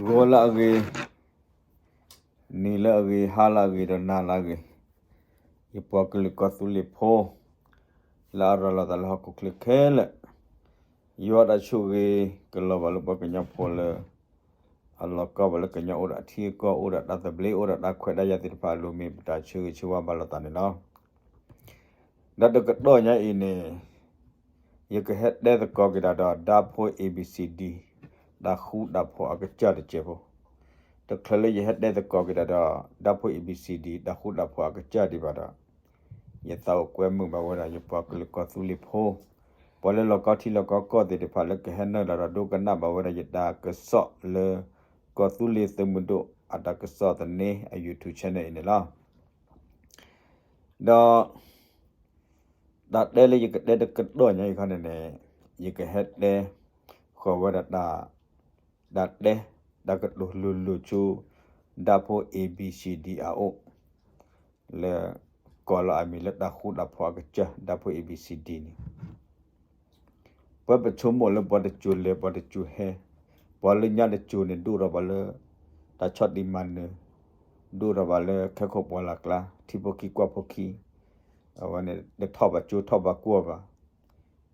ဂီၤလၢအဂ့ၤ, နံၤလၢအဂ့ၤ, ဟါလၢအဂ့ၤ ဒီးနၤလၢအဂ့ၤ, ယပှၤကလုာ်ကီၢ်သူလ့ၤဖိ လၢအရၤလီၤသးလၢဟီၣ်ခိၣ်ချၢခဲလၢာ်, ယွၤတၢ်ဆိၣ်ဂ့ၤကလီၤဘၣ်လၢပှၤကညီဖိလၢ အလီၤကီဘၣ်လၢကညီအိၣ်ဒီးအထံအကီၢ် အိၣ်ဒီးတၢ်သဘျ့ အိၣ်ဒီးတၢ်ခွဲးတၢ်ယာ်သ့ၣ်တဖၣ်အလိၤ မ့ၢ်ပတၢ်ဆၢဂ့ၤဆၢဝါဘၣ်လိာ်သးန့ၣ်လီၤ. ဒီးတကတီၢ်ညါအံၤန့ၣ် ယကဟဲတဲသကိးက့ၤတၢ်ဒီး ဓာတ်ဖိုး A B C D တၢ်ဃူတၢ်ဖိးအကစၢ်တစဲးဖိ, တချုးလၢယဟဲတဲသကိးက့ၤတၢ်ဒီး ဓာတ်ဖိုး A B C D တၢ်ဃူတၢ်ဖိးအကစၢ်ဒံးဘၣ်ဒီး ယသးအိၣ်ကွဲမုာ်ဘၣ်ဝဲဒၣ် ယပှၤကလုာ်ကီၢ်သူလ့ၤဖိ, ပှၤလၢလီၢ်ကီထံလီၢ်ကီကီၢ်သ့ၣ်တဖၣ်လၢကဟဲနုာ်လီၤဒီးဒိကနၣ်ဘၣ်ဝဲဒၣ်ယတၢ်ကစီၣ်လၢ ကီၢ်သူလ့ၤသုးမုၢ်ဒိၣ်အတၢ်ကစီၣ်သန့အ YouTube channel အံၤန့ၣ်လီၤ. ဒီး တၢ်တဲလၢယကတဲတကတီၢ်ညါအံၤခီန့ၣ်န့ၣ် ယကဟဲတဲဃီၤဝဲဒၣ်တၢ် တၢ်တဲ တၢ်ကတိၤလိၤလိၤဆူ ဓာတ်ဖိုး A B C D အအိၣ် လၢ ကိးလီၤအမံၤလၢတၢ်ဃူတၢ်ဖိးအကစၢ် ဓာတ်ဖိုး A B C D န့ၣ် ပဝဲပဆိကမိၣ်လၢပှၤတစိၤလဲၤပှၤတစိၤဟဲ, ပှၤလၢညါတစိၤန့ၣ် ဒိၣ်ထီၣ်ဘၣ်လၢ တၢ်ဆီၣ်တံၢ်မၤနၢၤ, ဒိၣ်ထီၣ်ဘၣ်လၢခဲခိၣ်ပှၢ်လၢ်ကျါ ထံဖိခံကွၢ်ဖိခံ, အဝဲန့ၣ် တထီၣ်ဘၣ်ကၠိထီၣ်ဘၣ်ကွီၢ်ဘၣ်,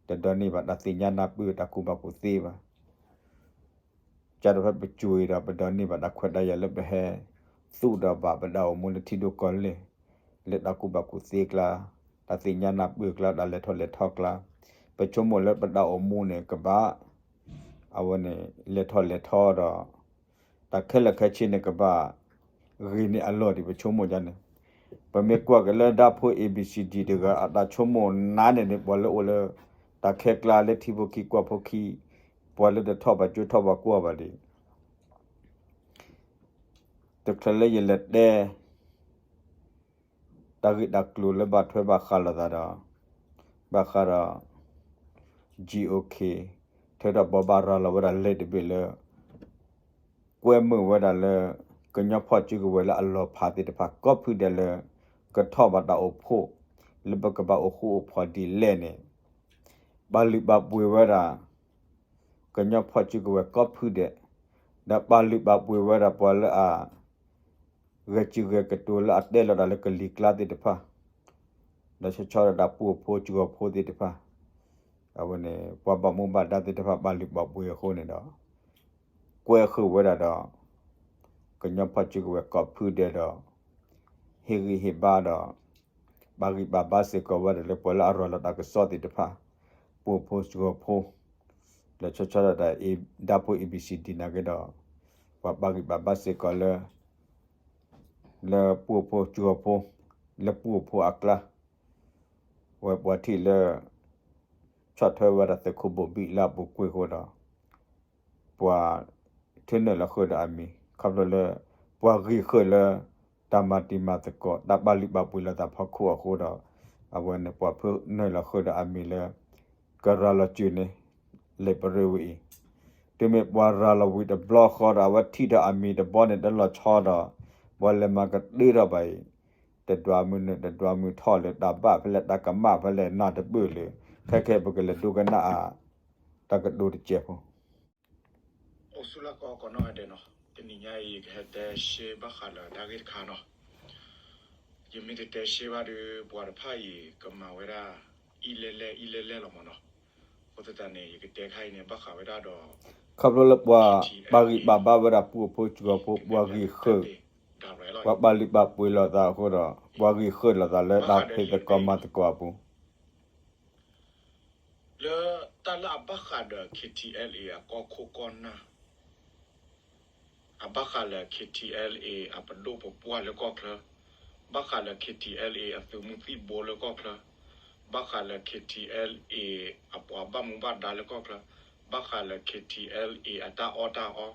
တဒိးန့ၢ်ဘၣ်တၢ်သ့ၣ်ညါနၢ်ပၢၢ်တၢ်ကူၣ်ဘၣ်ကူၣ်သ့ဘၣ် ကၢ်ဒီးဖဲပစိၤအံၤဒီး ပဒိးန့ၢ်ဘၣ်တၢ်ခွဲးတၢ်ယာ်လၢပဟဲ သူၣ်ဒီးဘၣ်ပဒၣ်အိၣ်မူလၢထံဒိၣ်ကီၢ်လဲၢ်, လၢတၢ်ကူၣ်ဘၣ်ကူၣ်သ့ကျါ, တၢ်သ့ၣ်ညါနၢ်ပၢၢ်ကျါ, တၢ်လဲၤထီၣ်လဲၤထီကျါ, ပဆိကမိၣ်လၢပဒၣ်အိၣ်မူန့ၣ်ကဘၣ် အဝဲန့ၣ် လဲၤထီၣ်လဲၤထီဒီး တၢ်ခဲလၢာ်ခဲဆ့န့ၣ်ကဘၣ် ဂ့ၤန့ၢ်အလီၢ်ဒံးပဆိကမိၣ်ဒ်န့ၣ်, ပမ့ၢ်ကွၢ်က့ၤလၢ ဓာတ်ဖိုး A B C D တဂၤအတၢ်ဆိကမိၣ်နါန့ၣ်န့ၣ် ပှၤလၢအိၣ်လၢ တၢ်ခဲကျါလၢထံဖိခံကွၢ်ဖိခံ, ပှၤလၢတထီၣ်ဘၣ်ကၠိထီၣ်ဘၣ်ကွီၢ်ဘၣ်ဒံး တချုးလၢယလဲၤတဲ တၢ်ဂ့ၢ်တၢ်ကျိၤလၢဘၣ်ထွဲဘၣ်ဃးလိာ်သးဒီး ဘၣ်ဃးဒီး G O K ထဲဒီးပှၤဘၣ်ရၤလီၤဝဲဒၣ်လဲၤတဘ့ၣ်လၢ ကွဲမုာ်ဝဲဒၣ်လၢ ကညီဖီၣ်စုကဝဲၤလၢအလီၤဖးသ့ၣ်တဖၣ် ကိးဖုဒဲးလၢ ကထီၣ်ဘၣ်တၢ်အိၣ်ဖှိၣ် လၢပကဘၣ်အိၣ်ဃူအိၣ်ဖိးဒ်လဲၣ်န့ၣ် ပာ်လုၢ်ပာ်ပှ့ၤဝဲဒၣ် ကညီဖီၣ်စုကဝဲၤကိးဖုဒဲး, ဒီးပာ်လုၢ်ပာ်ပှ့ၤဝဲဒၣ်ပှၤလၢအ ဂဲၤစံၣ်ဂဲၤကတိၤလၢအတဲလီၤတၢ်လၢကလံၤကျါသ့ၣ်တဖၣ်, ဒီးဆီဆီဒၣ်တၢ်ပှိၢ်ဖိစှီၤဖိသ့ၣ်တဖၣ်, အဝဲန့ၣ် ပှၤဘၣ်မူဘၣ်ဒါသ့ၣ်တဖၣ်ပာ်လုၢ်ပာ်ပှ့ၤအဃိန့ၣ်ဒီး ကွဲဃုာ်ဝဲဒၣ်ဒီး ကညီဖီၣ်စုကဝဲၤကိးဖုဒဲးဒီး ဟ့ၣ်ဂံၢ်ဟ့ၣ်ဘါဒီး ပာ်ဂံၢ်ပာ်ဘါစ့ၢ်ကီးဝဲဒၣ်လၢပှၤလၢအရၤလီၤတၢ်ကစီၣ်သ့ၣ်တဖၣ်, ပှိၢ်ဖိစှီၤဖိ, ဒီးဆီဆီဒၣ်တၢ် ဓာတ်ဖိုး A B C D နာ်က့ဒီး ပှၤပာ်ဂံၢ်ပာ်ဘါစ့ၢ်ကီးလၢ လၢပှိၢ်ဖိစှီၤဖိ, လၢပှိၢ်ဖိအကျါ, ဝဲပှၤထံၣ်လၢ ဆီၣ်ထွဲဝဲဒၣ်သုးခိၣ်ဘိၣ်ဘံၣ်လၢအပူၤကွံာ်အဃိဒီး ပှၤထုးနုာ်လီၤဃုာ်ဒီးအမံၤ ခီဖျိလၢ ပှၤဂံၢ်ဃုာ်လၢ တၢ်မၤတံၤမၤသကိး တၢ်ပာ်လုၢ်ပာ်ပှ့ၤလိာ်သးဖီခိၣ်အဃိဒီး အဝဲန့ၣ် ပှၤထုးနုာ်လီၤဃုာ်ဒီးအမံၤလၢ ကရၤလီၤစုာ်န့ၣ် လံာ်ပရၢဝံၤအံၤ, တုၤမ့ၢ်ပှၤရၤလီၤဝံၤတဘျီဃီဒီး အဝဲထံၣ်ထီၣ်အမံၤတဘျီန့ၣ် တလီၤဆီဒီး ပှၤလဲၤမၤကတၢၢ်ထီၣ်ဘၣ်အံၤ တဒွးမုၢ်နုာ် တဒွးမုၢ်ထီၣ်လၢၤ တၢ်ဘၣ်ဖဲလဲၣ် တၢ်ကမၣ်ဖဲလဲၣ် နၢ်တပၢၢ်လၢၤ ခဲခဲပကလဲၤဒိကနၣ်အ တၢ်ကတိၤတစဲးဖိ အိၣ်ဆူၣ်လၢကီၢ်ကီးနီၢ်ဂၤဒဲးနီၤ, တနံၤညါအံၤ ယကဟဲတဲရှဲဘၣ်ဃးလၢတၢ်ဂ့ၢ်တခါနီၤ, ယမ့ၢ်တတဲရှဲဘၣ်ဒီး ပှၤတဖၣ်အံၤ ကမၤဝဲဒၣ် အံၣ်လဲၣ်လဲၣ် အံၣ်လဲၣ်လဲၣ်လီၤမးနီၤ, အဃိသတးန့ၣ် ယကတဲခါအံၤန့ၣ် ဘၣ်ဃးဝဲဒၣ်ဒီး ခီဖျိလၢပှၤ ပာ်ဂံၢ်ပာ်ဘါဝဲဒၣ်ပှိၢ်ဖိစှီၤဖိ ပှၤဂံၢ်ဃုာ် ပှၤပာ်လုၢ်ပာ်ပှ့ၤလိာ်သးအဃိဒီး ပှၤဂံၢ်ဃုာ်လိာ်သးလၢတၢ်ဖံးသကိးမၤသကိးအပူၤ လၢတၢ်လၢအဘၣ်ဃးဒီး K T L A အကီၢ်ခိၣ်ကီၢ်နၢ်, အဘၣ်ဃးလၢ K T L A အပဒိၣ်ပပှၢ်လၢကီၢ်ချၢ, ဘၣ်ဃးလၢ K T L A အသုးမုၢ်သံၣ်ဘိလၢကီၢ်ချၢ, ဘၣ်ဃးလၢ K T L A အပှၤဘၣ်မူဘၣ်ဒါလၢကီၢ်ချၢ, ဘၣ်ဃးလၢ K T L A အတၢ်အီၣ်တၢ်အီ,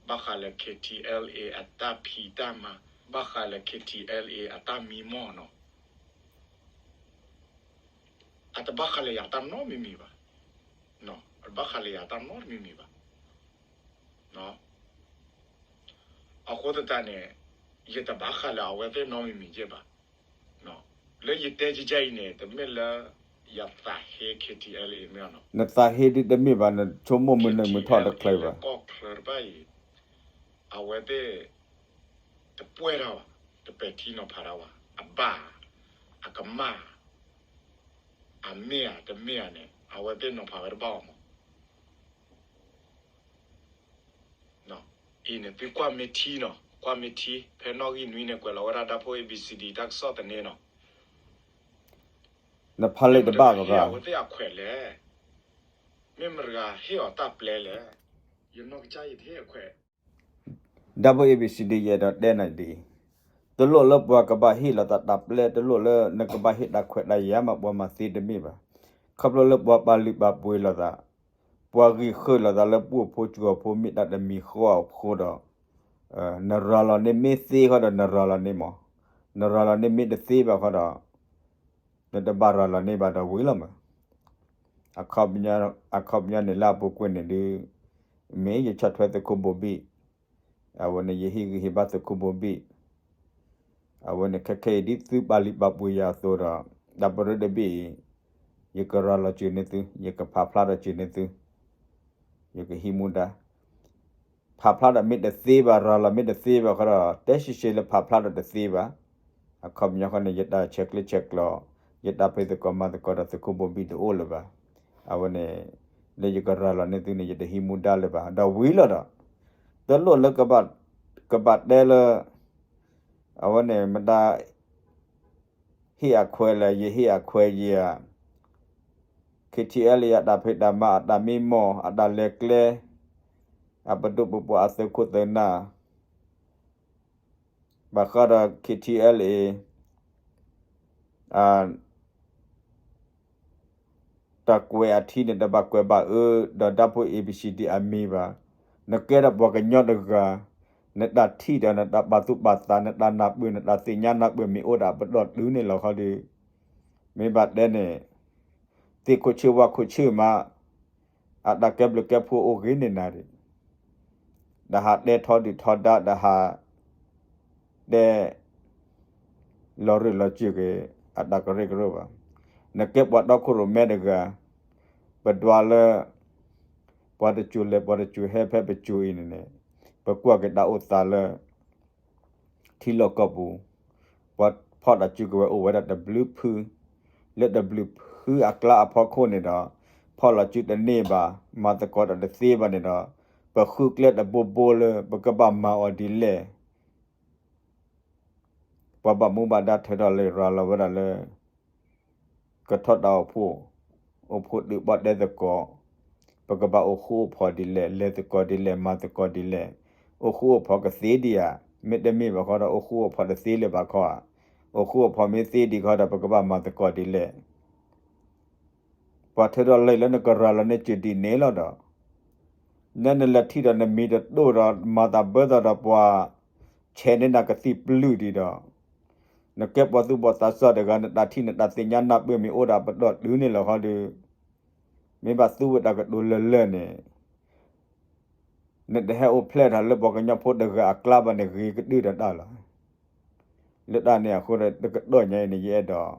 ဘၣ်ဃးလၢ K T L A အတၢ်ဖံးတၢ်မၤ, ဘၣ်ဃးလၢ K T L A အတၢ်မံမီၢ်နီၤ အတဘၣ်ဃးလၢယၤတၢ်နီတမံၤမံၤဘၣ်. အတဘၣ်ဃးလၢယၤတၢ်နီတမံၤမံၤဘၣ်. အဃိသတးန့ၣ် ယတဘၣ်ဃးလၢအဝဲသ့ၣ်နီတမံၤမံၤယဲၢ်ဘၣ်. လၢယတဲကကဲအံၤန့ၣ် တမ့ၢ်လၢ ယသးဟ့ K T L A မ့ၢ်နီၤ. နသးဟ့ဒ်တမ့ၢ်ဘၣ် နဆိကမိၣ်မုၢ်နုာ်မုၢ်ထီၣ်တချုးဘၣ်. ကီၢ်ချၢတဖၣ်အံၤ အဝဲသ့ၣ် တပှဲၤတၢ်ဘၣ်, တပဲာ်ထံနီၤဖးတၢ်ဘၣ်, အဘၣ်, အကမၣ်, အမ့ၢ်ဧါတမ့ၢ်ဧါန့ၣ် အဝဲသ့ၣ်နီၤဖးဝဲတဘၣ်အီၤမး. အံၤန့ၣ် သုကွၢ်မ့ၢ်ထံနီၤ, ကွၢ်မ့ၢ်ထံ ဖဲနီၣ်ဂံၢ်နွံန့ၣ် ကွဲးလီၤဝဲဒၣ် ဓာတ်ပုံ A B C D တၢ်ကစီၣ်သန့နီၤ. နဖးလံာ်တဘၣ်ကဘၣ် အဝဲသ့ၣ်အခွဲးလဲၣ်, မ့ၢ်မတၤတဂၤဟ့ၣ်အီၤတၢ်ပျဲလဲၣ်, ယနီၢ်ကစၢ်ယတဟ့ၣ်အခွဲး ဓာတ်ပုံ A B C D ယအဲၣ်ဒိးတဲနၤဒ်အံၤ, တလိၣ်လၢပှၤကဘၣ်ဟ့ၣ်လီၤသးတၢ်ပျဲ, တလိၣ်လၢနကဘၣ်ဟ့ၣ်တၢ်ခွဲးတၢ်ယာ်မး ပှၤမၤသ့တမ့ၢ်ဘၣ်. ခီဖျိလၢပှၤပာ်လုၢ်ပာ်ပှ့ၤလိာ်သး, ပှၤဂံၢ်ဃုာ်လိာ်သးလၢပှိၢ်ဖိစှီၤဖိ မ့ၢ်တၢ်တမံၤဃီအဃိဒီး, နရၤလီၤန့ၢ်မ့ၢ်သ့ဃီဒီး နရၤလီၤန့ၢ်မး, နရၤလီၤန့ၢ်မ့ၢ်တသ့ဘၣ်ဃီဒီး နတဘၣ်ရၤလီၤန့ၢ်ဘၣ်ဒီးဝံၤလီၤမး. အခီပညီန့ၣ်လၢအပူၤကွံာ်န့ၣ်ဒုး, မ့ၢ်ယဆီၣ်ထွဲသုးခိၣ်ဘိဘံၣ်, အဝဲန့ၣ် ယဟ့ၣ်ဂံၢ်ဟ့ၣ်ဘါသုးခိၣ်ဘိဘံၣ်, အဝဲန့ၣ် ခဲခဲအံၤဒ်သုပာ်လုၢ်ပာ်ပှ့ၤယၤအသိးဒီး, တၢ်ပရၢတဘ့ၣ်အံၤ, ယကရၤလီၤစၢၤန့ၢ်သု, ယကဖးဖျါထီၣ်စၢၤန့ၢ်သု, ယကဟံးမူဒါ ဖးဖျါဒီးမ့ၢ်တသ့ဘၣ်, ရၤလီၤမ့ၢ်တသ့ဘၣ်ဃီဒီး တဲရှဲရှဲလၢဖးဖျါဒီးတသ့ဘၣ်. အခီပညီဃီန့ၣ် ယတၢ်ဆဲးကျၢဆဲးကျိး, ယတၢ်ဖံးသကိးမၤသကိးဒီးသုးခိၣ်ဘိဘံၣ်တအိၣ်လၢၤဘၣ်. အဝဲန့ၣ် လၢယကရၤလီၤန့ၢ်သုန့ၣ် ယတဟံးမူဒါလၢၤဘၣ်. ဒီးဝံၤလီၤဒီး, တလိၣ်လၢ ကဘၣ်တဲလၢ အဝဲန့ၣ်မတၤ ဟ့ၣ်အခွဲးလဲၣ်, ယဟ့ၣ်အခွဲးယၤ, K T L A အတၢ်ဖံးတၢ်မၤ အတၢ်မံမီၢ် အတၢ်လဲၤကျဲ, အပဒိၣ်ပပှၢ်အသုးခိၣ်သုးနၢ်, ဘၣ်ဃးဒီး K T L A တၢ်ကွဲးအထံန့ၣ် တဘၣ်ကွဲးဘၣ်အၢ ဒီးဓာတ်ပုံ A B C D အမံၤဘၣ်. နကဲဒီးပှၤကညီတဂၤ, နတၢ်ထံၣ်ဒီးနတၢ်ပာ်သူၣ်ပာ်သး နတၢ်နၢ်ပၢၢ် နတၢ်သ့ၣ်ညါနၢ်ပၢၢ်မ့ၢ်အိၣ်ဒီးပတီၢ်တုၤန့ၣ်လီၤ. ခီဒီး မ့ၢ်ဘၣ်တဲန့ၣ် သ့ၣ်ခိၣ်ဆၢဝါခိၣ်ဆၢမး, အတၢ်ကဲဘျုးကဲဖှိၣ်အိၣ်ဂ့ၤန့ၢ်နၤဒံး, တဟးတဲထီဒုၣ်ထီဒါ, တဟးတဲ လီၤရၢၢ်လီၤစၢၤက့ၤ အတၢ်ကရၢကရိဘၣ်. နကဲပှၤတီခိၣ်ရိၣ်မဲတဂၤ, ပဒွးလၢ ပှၤတစိၤလဲၤပှၤတစိၤဟဲဖဲပစိၤအံၤန့ၣ်န့ၣ်, ပကွၢ်က့ၤတၢ်အိၣ်သးလၢ ထံလီၢ်ကီၢ်ပူၤ, ပှၤဖီၣ်တၢ်စုကဝဲၤအိၣ်ဝဲဒၣ်တဘျုးဖု, လၢတဘျုးဖုအကျါအဖီခိၣ်န့ၣ်ဒီး, ဖီၣ်လီၤစုတန့ၢ်ဘၣ်, မၤသကိးတၢ်တသ့ဘၣ်န့ၣ်ဒီး, ပဃုကျဲတဘိဘိလၢပကဘၣ်မၤအီၤဒ်လဲၣ်. ပှၤဘၣ်မူဘၣ်ဒါထုးထီၣ်လံာ်ရၤလီၤဝဲဒၣ်လၢ ကထီၣ်တၢ်အိၣ်ဖှိၣ်, အိၣ်ဖှိၣ်ဒုးဘၣ်တဲသကိး, ပကဘၣ်အိၣ်ဃူအိၣ်ဖိးဒ်လဲၣ်, လဲၤသကိးဒ်လဲၣ်, မၤသကိးဒ်လဲၣ်, အိၣ်ဃူအိၣ်ဖိးကသ့ဒံးဧါ, မ့တမ့ၢ်ဘၣ်ဃီဒီး အိၣ်ဃူအိၣ်ဖိးတသ့လၢၤဘၣ်ခီဧါ, အိၣ်ဃူအိၣ်ဖိးမ့ၢ်သ့ဒံးခီဒီး ပကဘၣ်မၤသကိးဒ်လဲၣ်. ပှၤထုးထီၣ်လံာ်လၢနကရၤလီၤန့ၢ်စၢၤဒ်န့ၣ်လီၤဒီး, နနလဲၤထံၣ်ဒီးနမံၤတဒိၣ်ဒီး မၤသးဘၢသီးဒီးပှၤ ဆဲးန့ၢ်နၤကသံၣ်ပျုၢ်ဒံးဒီး, နကဲပှၤသူၣ်ဘီၣ်သးစၢ်တဂၤ နတၢ်ထံၣ်နတၢ်သ့ၣ်ညါနၢ်ပၢၢ်မ့ၢ်အိၣ်ဒီးပတီၢ်တုၤန့ၣ်လီၤခီဒီး, မ့ၢ်ဘၣ်သူဝဲတၢ်ကတိၤလၢာ်လၢာ်န့ၣ် နတဟဲအိၣ်ဖျဲၣ်ထီၣ်လၢပှၤကညီဖိတဂၤအကျါဘၣ်န့ၣ် ဂ့ၤကတၢၢ်တၢ်လီၤ. လၢတၢ်န့ၣ်အဃိဒီး တကတီၢ်ညါအံၤန့ၣ် ယအဲၣ်ဒိး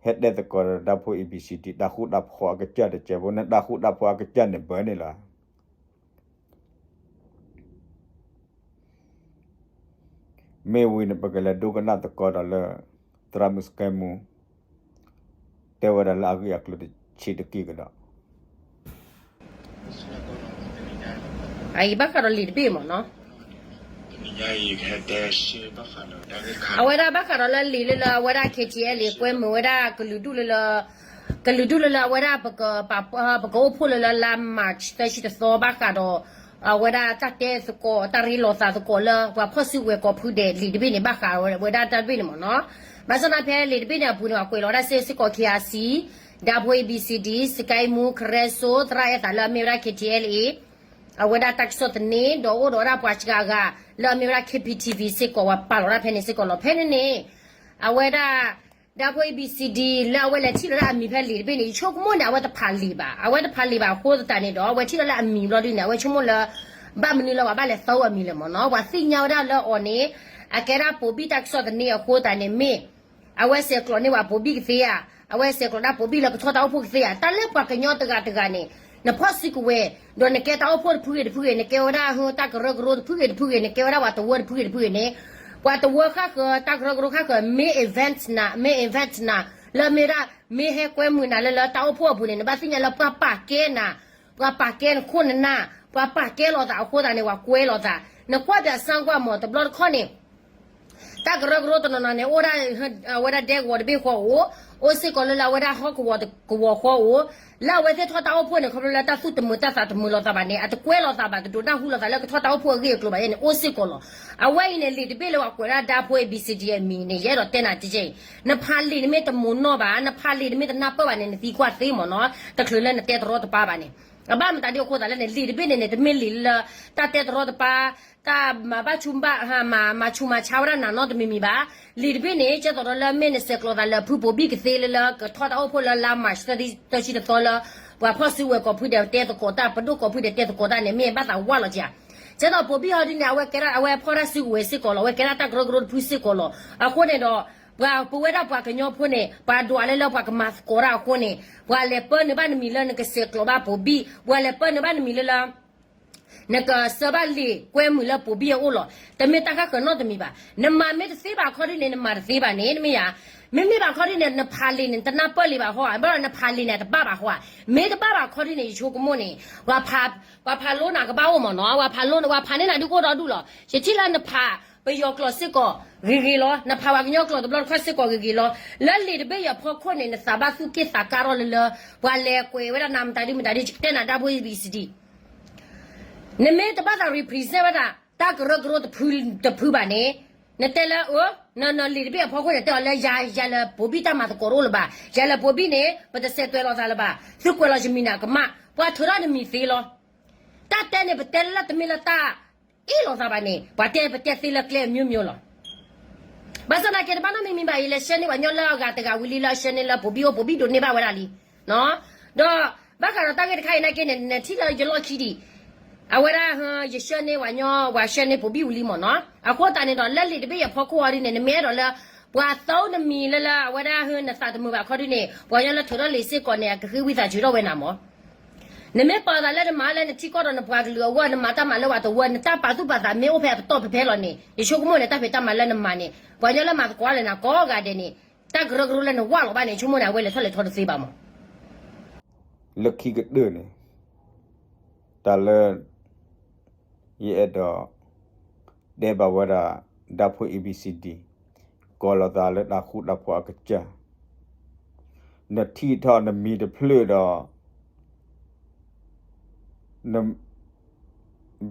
ဟဲတဲသကိးဒီး ဓာတ်ပုံ A B C D တၢ်ဃူတၢ်ဖိးအကစၢ်တစဲးဖိ, နတၢ်ဃူတၢ်ဖိးအကစၢ်န့ၣ်ဘၣ်န့ၣ်လီၤ. မ့ၢ်ဝံၤန့ၣ် ပကလဲၤဒိကနၣ်သကိးဒီးလၢ သရၣ်မုၣ်စကဲမူ တဲဝဲဒၣ်လၢအဂ့ၢ်အကျိၤတဆံးတက့ၢ်ကဒီး. အံၤဘၣ်ဃးဒီးလံာ်တဘ့ၣ်မ့ၢ်နီၤ, အဝဲဒၣ်ဘၣ်ဃးဒီးလၢလံာ်လၢလၢအဝဲဒၣ် K T L A ကွဲမုာ်ဝဲဒၣ်ကလုာ်ဒူၣ်လၢလၢ ကလုာ်ဒူၣ်လၢလၢအဝဲဒၣ် ပကအိၣ်ဖှိၣ်လၢလၢလါ March သၢဆံတသီ ဘၣ်ဃးဒီး အဝဲဒၣ်တၢ်တဲသကိး တၢ်ရ့လိာ်သးသကိးလၢ ပှၤဖီၣ်စုကဝဲၤကိးဖုဒဲးလံာ်တဘ့ၣ်န့ၣ် ဘၣ်ဃးဝဲဒၣ်တၢ်တဘ့ၣ်န့ၣ်မ့ၢ်နီၤ. ဘၣ်ဆၣ်သနာ်က့ဖဲလံာ်တဘ့ၣ်န့ၣ်အပူၤန့ၣ် အကွဲးလီၤဝဲဒၣ်စ့ၢ်ကီး K R C, ဓာတ်ပုံ A B C D, စကဲမူ, ခရဲစိ, သရၣ်အဲၣ်သးလၢအမ့ၢ်ဝဲဒၣ် K T L A အဝဲဒၣ်တၢ်ကစီၣ်သန့ ဒီးအိၣ်ဒီးဝဲဒၣ်ပှၤစှၤဂၤ လၢအမ့ၢ်ဝဲဒၣ် K P T V စ့ၢ်ကီး ပှၤပာ်လီၤဒၣ်ဖဲန့ၣ်စ့ၢ်ကီးလီၤ. ဖဲန့ၣ်န့ၣ် အဝဲဒၣ် ဓာတ်ပုံ A B C D လၢအဝဲလဲၤထံၣ်လီၤဒၣ်အမံၤဖဲလံာ်တဘ့ၣ်န့ၣ် ယဆိကမိၣ်န့ၣ် အဝဲတဖးလံာ်ဘၣ်, အဝဲတဖးလံာ်ဘၣ်အဃိသတးန့ၣ်ဒီး အဝဲထံၣ်လီၤလၢအမံၤဘျီဒ်န့ၣ် အဝဲဆိကမိၣ်လၢ ဘၣ်မနုၤလၢပှၤဘၣ်လဲၤသီအမံၤလဲၣ်မ့ၢ်နီၤ. ပှၤသ့ၣ်ညါဝဲဒၣ်လၢအီၤန့ၣ် အကဲဒၣ်ဘိဘံၣ်တၢ်ကစီၣ်သန့အဃိသတးန့ၣ် မ့ၢ် အဝဲဆဲးကျိးန့ၢ်ဝဲဘိဘံၣ်ကသ့ဧါ, အဝဲဆဲးကျိးဒၣ်ဘိဘံၣ်လၢကထီၣ်တၢ်အိၣ်ဖှိၣ်ကသ့ဧါ, တၢ်လၢပှၤကညီတဂၤတဂၤန့ၣ် နဖီၣ်စုကဝဲၤ, ဒီးနကဲတၢ်အိၣ်ဖှိၣ်တဖုဂ့ၤတဖုဂ့ၤ, နကဲဝဲဒၣ်ဟၢတၢ်ကရၢကရိတဖုဂ့ၤတဖုဂ့ၤ, နကဲဝဲဒၣ်ပှၤတဝၢတဖုဂ့ၤတဖုဂ့ၤန့ၣ်, ပှၤတဝၢဃၣ်ဃၢၤ တၢ်ကရၢကရိဃၣ်ဃၢၤ မ့ၢ် event နၤ, မ့ၢ် event နၤ, လၢမ့ၢ်ဒၣ် မ့ၢ်ဟဲကွဲမုာ်နၤလၢလၢတၢ်အိၣ်ဖှိၣ်အပူၤန့ၣ် နဘၣ်သ့ၣ်ညါလၢပှၤပာ်ကဲနၤ, ပှၤပာ်ကဲနခိၣ်နနၢ်, ပှၤပာ်ကဲလိာ်သးအဃိသတးန့ၣ် ပှၤကွဲလိာ်သး, နကွၢ်ပၠးစၢ်ကွၢ်မး တဘျီတခီၣ်န့ၣ် တၢ်ကရၢကရိတနီၤနီၤန့ၣ် အိၣ်ဒၣ် အဝဲဒၣ်ဒဲကဝီၤတဘ့ၣ်ဃီအိၣ်, အိၣ်စ့ၢ်ကီးလၢလၢအဝဲဒၣ်ဟီၣ်ကဝီၤကဝီၤဃီအိၣ်, လၢအဝဲသ့ၣ်ထီၣ်တၢ်အိၣ်ဖှိၣ်န့ၣ် ခီဖျိလၢတၢ်သူၣ်တမုာ်တၢ်သးတမုာ်လိာ်သးဘၣ်န့ၣ် အတကွဲလိာ်သးဘၣ် တဒိးနၢ်ဟူလိာ်သးလၢကထီၣ်တၢ်အိၣ်ဖှိၣ်အဂ့ၢ်အကျိၤဘၣ်ယဲန့ၣ် အိၣ်စ့ၢ်ကီးလီၤ. အဝဲအံၤန့ၣ် လံာ်တဘ့ၣ်လၢပှၤကွဲးဒၣ် ဒါဖိ A B C D အမံၤန့ၣ် ယအဲၣ်ဒိးတဲနၤတက့ၢ်အံၤ, နဖးလံာ်န့ၣ်မ့ၢ်တမိၢ်နီၢ်ဘၣ်, နဖးလံာ်န့ၣ်မ့ၢ်တနၢ်ပၢၢ်ဘၣ်န့ၣ် နသံကွၢ်သ့မ့ၢ်နီၤ, တချုးလၢနတဲတရီတပါဘၣ်န့ၣ် အဘၣ်မတၤဒ်အဃိသတးလဲၣ်န့ၣ် လံာ်တဘ့ၣ်န့ၣ်န့ၣ် တမ့ၢ်လံာ်လၢ တၢ်တဲတရီတပါ, တၢ်မၤဘၣ်ဆူၣ်ဘၣ် မၤဆူၣ်မၤဆါဝဲဒၣ်နၤနီတမံၤမံၤဘၣ်. လံာ်တဘ့ၣ်န့ၣ် ကဲသိးဒီးလၢမ့ၢ်နဆဲးကျိးသးလၢဖုဘိၤဘံၣ်ကသ့လၢလၢကထီၣ်တၢ်အိၣ်ဖှိၣ်လၢလါ March သၢဆံတသီလၢ ပှၤဖီၣ်စုကဝဲၤကိးဖုဒဲးတဲသကိးတၢ် ပဒိၣ်ကိးဖုဒဲးတဲသကိးတၢ်န့ၣ် မ့ၢ်ဘၣ်သးဝးလီၤက့ၤဧါ. ကဲသိးဘိၤဘံၣ်ဟီဒ်န့ၣ် အဝဲကဲဒၣ် အဝဲဖီၣ်တၢ်စုကဝဲၤစ့ၢ်ကီးလီၤ, အဝဲကဲဒၣ်တၢ်ကရၢကရိတဖုစ့ၢ်ကီးလီၤ. အဃိန့ၣ်ဒီး ပှၤ ပဝဲဒၣ်ပှၤကညီဖိန့ၣ် ပှၤဒွးလၢလၢပှၤကမၤသကိးတၢ်အဃိန့ၣ် ပှၤလဲၤပၢနုာ်ဘၣ်နမံၤလၢနကဆဲးကျိးဘၣ်ဘိၤဘံၣ်, ပှၤလဲၤပၢနုာ်ဘၣ်နမံၤလၢလၢ နကဆှၢဘၣ်လံာ်ကွဲမုာ်လၢဘိၤဘံၣ်အအိၣ်လီၤ. တမ့ၢ်တၢ်ဃၣ်ဃၢၤနီတမံၤဘၣ်. နမၤမ့ၢ်တသ့ဘၣ်ခီဒ်န့ၣ် နမၤတသ့ဘၣ်န့ၣ် တမ့ၢ်ဧါ. မ့မ့ၢ်ဘၣ်ခီဒ်န့ၣ် နဖးလံာ်န့ၣ် တနၢ်ပၢၢ်လံာ်ဘၣ်ဟီဧါ, ဘၣ်ဒီးနဖးလံာ်န့ၣ် တဘၣ်ဘၣ်ဟီဧါ. မ့ၢ်တဘၣ်ဘၣ်ခီဒ်န့ၣ် ယဆိကမိၣ်န့ၣ် ပှၤဖးလိနၤကဘၣ်အိၣ်မ့ၢ်နီၤ, ပှၤဖးလိ ပှၤဖးန့ၢ်နၤဒုးကအိၣ်ဒီဒူၣ်လီၤ. ယထံၣ်လၢနဖးပယီၤကျိာ်စ့ၢ်ကီးဂ့ၤဂ့ၤလီၤ, နဖးပှၤကညီကျိာ်တဘျီတခီၣ်စ့ၢ်ကီးဂ့ၤဂ့ၤလီၤ. လၢလံာ်တဘ့ၣ်အံၤအဖီခိၣ်န့ၣ် နသးဘၣ်သူၣ်က့ၣ်သးကါထီၣ်လၢလၢ ပှၤလဲၤကွဲးဝဲဒၣ်နၤမတၤဒ်မတၤဒ် ယကတဲနၤဒၣ်ဖိ A B C D နမ့ၢ်တဘၣ်သး represent ဝဲဒၣ် တၢ်ကရၢကရိတဖုတဖုဘၣ်န့ၣ်, နတဲလၢ အၢ နလံာ်တဘ့ၣ်အဖီခိၣ်န့ၣ် တဲအီၤလၢယၤ ယၤလၢဘိၤဘံၣ်တၢ်မၤသကိးတအိၣ်လၢၤဘၣ်, ယၤလၢဘိၤဘံၣ်န့ၣ် ပတဆဲးတွဲးလိာ်သးလၢၤဘၣ်, သုကွဲးလီၤယမံၤန့ၣ်ကမၣ်, ပှၤထုးထီၣ်နမံၤသ့လီၤ. တၢ်တဲန့ၣ် ပတဲလၢတမ့ၢ်လၢတၢ်အ့ၣ်လိာ်သးဘၣ်န့ၣ် ပှၤတဲပတဲသ့လၢကျဲအမျိုးမျိုးလီၤ. ဘၣ်ဆၣ်သနာ်က့ တဘၣ်နီတမံၤမံၤဘၣ် ယလဲၤဆှၢန့ၢ်ပှၤကညီလၢအဂၤတဂၤဝံၤလံလၢအဆှၢန့ၢ်လၢဘိၤဘံၣ်အိၣ် ဘိၤဘံၣ်ဒိးန့ၢ်ဘၣ်ဝဲဒၣ်လံ. ဒီးဘၣ်ဃးဒီးတၢ်ဂ့ၢ်တခါအံၤနာ်က့န့ၣ် နထံၣ်လၢယလီၢ်ခံဒံး, အဝဲဒၣ် ယဆှၢန့ၢ်ပှၤကညီ ပှၤဆှၢန့ၢ်ဘိၤဘံၣ်ဝံၤလံမ့ၢ်နီၤ. အဃိသတးန့ၣ်ဒီး လၢလံာ်တဘ့ၣ်အံၤအဖီခိၣ်အီၤဒ်န့ၣ် နမ့ၢ်အဲၣ်ဒိးလၢ ပှၤသီနမံၤလၢလၢအဝဲဒၣ်ဟၢနသးတမုာ်ဘၣ်ခီဒ်န့ၣ် ပှၤကညီလၢထုးထီၣ်လံာ်စ့ၢ်ကီးန့ၣ် အကဃ့ဝံသးစူၤထီၣ်ဝဲနၤမ့ၢ် နမ့ၢ်ပာ်သးလၢနမၤလၢနထံကီၢ်ဒီးနပှၤကလုာ်အဂီၢ် နမၤတၢ်မၤလၢပှၤတဝၢ နတၢ်ပာ်သူၣ်ပာ်သးမ့ၢ်အိၣ်ဖဲအပတီၢ်ဖဲဖဲလီၤန့ၣ် ယဆိကမိၣ်န့ၣ် တၢ်ဖံးတၢ်မၤလၢနမၤန့ၣ် ပှၤကညီလၢမၤသကိးလၢနၤကိးဂၤဒဲးန့ၣ် တၢ်ကရၢကရိလၢနဝၢ်လီၤဘၣ်န့ၣ် ယဆိကမိၣ်န့ၣ် အဝဲလဲၤထီၣ်လဲၤထီတသ့ဘၣ်မး လၢခံကတၢၢ်န့ၣ် တၢ်လၢ ယအဲၣ်ဒိး တဲဘၣ်ဝဲဒၣ် ဒၣ်ဖိ A B C D ကိးလီၤသးလၢတၢ်ဃူတၢ်ဖိးအကစၢ် နထံၣ်ထီၣ်နမံၤတဖျၢၣ်ဒီး န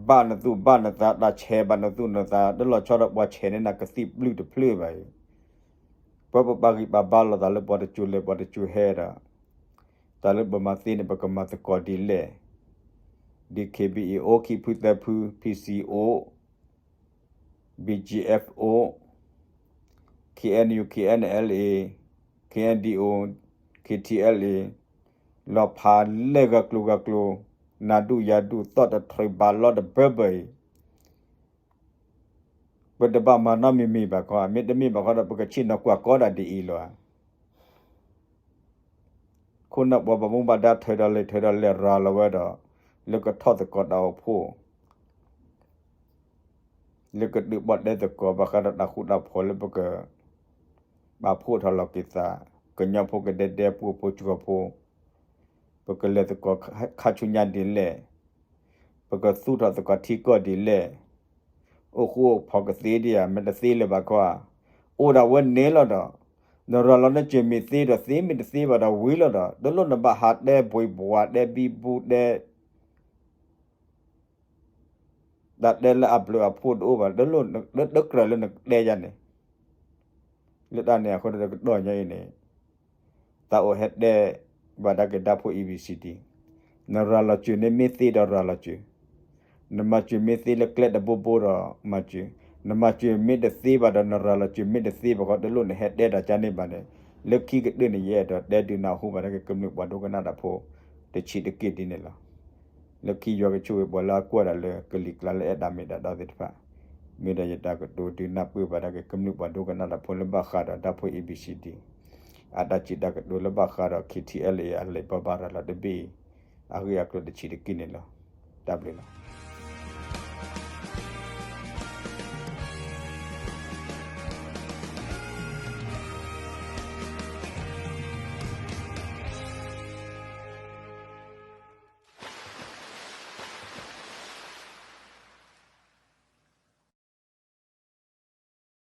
ဘၣ်နသူၣ်ဘၣ်နသး တၢ်ဆဲးဘၣ်နသူၣ်နသး တလီၤဆီဒီးပှၤဆဲးန့ၢ်နၤကသံၣ်ဘျုးတဖျၢၣ်ဘၣ်အံၤ ပှၤပပာ်ဂံၢ်ပာ်ဘါလိာ်သးလၢပှၤတစိၤလဲၤပှၤတစိၤဟဲဒီး တၢ်လၢပမၤသ့န့ၣ် ပကမၤသကိးဒ်လဲၣ် ဒ် K B A အိၣ် ခံဖုသၢဖု P C အိၣ် B G F အိၣ် K N U K N L A K N D O K T L A လီၤဖးလဲၢ်ဂၤကျိၤဂၤကျိၤ နၤဒူၣ်ယၤဒူၣ်သီၣ်တထြၢးဘၣ်လီၤတဘၢဘၢအံၤ ပတဘၣ်မၤနီတမံၤမံၤဘၣ်ခီ မ့တမ့ၢ်ဘၣ်ခီဒီး ပကဆ့ၣ်နီၤကွၢ်ကီဒၣ်ဒ်အံၤလီၤဧါ. ခိၣ်နၢ်ပှၤဘၣ်မူဘၣ်ဒါထၢဒီးလဲၤထၢဒီးလဲၤရၤလီၤဝဲဒီး လၢကထီၣ်သကိးတၢ်အိၣ်ဖှိၣ် လၢကဒုးဘၣ်တဲသကိးဘၣ်ဃးဒီးတၢ်ဃူတၢ်ဖိးလၢပက ဘၣ်ဖှိၣ်ထီၣ်လီၤက့ၤသး ကညီဖိကဒဲဒဲ ပှိၢ်ဖိစှီၤဖိ ပကလဲၤသကိးခါဆူညါဒ်လဲၣ် ပကသူၣ်ထီၣ်သကိးထံကီၢ်ဒ်လဲၣ် အိၣ်ဃူအိၣ်ဖိးကသ့ဒ်ဧါ မ့ၢ်တသ့လၢၤဘၣ်ခီဧါ အိၣ်ဒၣ်ဝဲန့ၣ်လီၤဒီး နရၤလီၤနစၢၤမ့ၢ်သ့ဒီးသ့ မ့ၢ်တသ့ဘၣ်ဒီးဝံၤလီၤဒီး တလိၣ်နဘၣ်ဟးတဲဘှံးဘှးတဲဘံဘူတဲ တၢ်တဲလၢအဘျုးအဖှိၣ်တအိၣ်ဘၣ် တလိၣ်တကြၢးလၢနတဲယၤန့ၣ် လၢတၢ်န့ၣ်အဃိဒီးကတီၢ်ညါအံၤန့ၣ် သးအိၣ်ဟဲတဲဘၣ်ဒၣ်က့ၤဒၣ်ဖိ A B C D နရၤလီၤစၢၤန့ၣ်မ့ၢ်သ့ဒီးရၤလီၤစၢၤ နမၤစၢၤမ့ၢ်သ့လၢကျဲတဘိဘိဒီးမၤစၢၤ နမၤစၢၤမ့ၢ်တသ့ဘၣ်ဒီးနရၤလီၤစၢၤမ့ၢ်တသ့ဘၣ်ဃီ တလိၣ်နဟဲတဲတၢ်ကန့ၣ်ဘၣ်န့ၣ် လၢခံကတၢၢ်န့ၣ် ယအဲၣ်ဒိးတဲဒုးနၢ်ဟူဘၣ်ဒၣ်က့ၤကမျၢၢ်ပှၤဒိကနၣ်တၢ်ဖိ တဆံးတက့ၢ်ဒ်န့ၣ်လီၤ. လၢခံယွၤကဆိၣ်ဂ့ၤပှၤလၢအကွၢ်ဒၣ်လၢကလံၤကျါလၢအဲၣ်တၢ်မ့ၢ်တၢ်တီသ့ၣ်တဖၣ် မ့ၢ်ဒၣ်ယတၢ်ကတိၤဒုးနၢ်ပၢၢ်ဘၣ်ဒၣ်က့ၤကမျၢၢ်ပှၤဒိကနၣ်တၢ်ဖိလၢဘၣ်ဃးဒီးဒၣ်ဖိ A B C D အတၢ်စံးတၢ်ကတိၤလၢဘၣ်ဃးဒီး K T L A အလဲၤဘၣ်ဘၣ်ရၤလီၤတဘ့ၣ်အံၤ အဂ့ၢ်အကျိၤတဆံးတက့ၢ်န့ၣ်လီၤ. တၢ်ဘျုးလီၤ.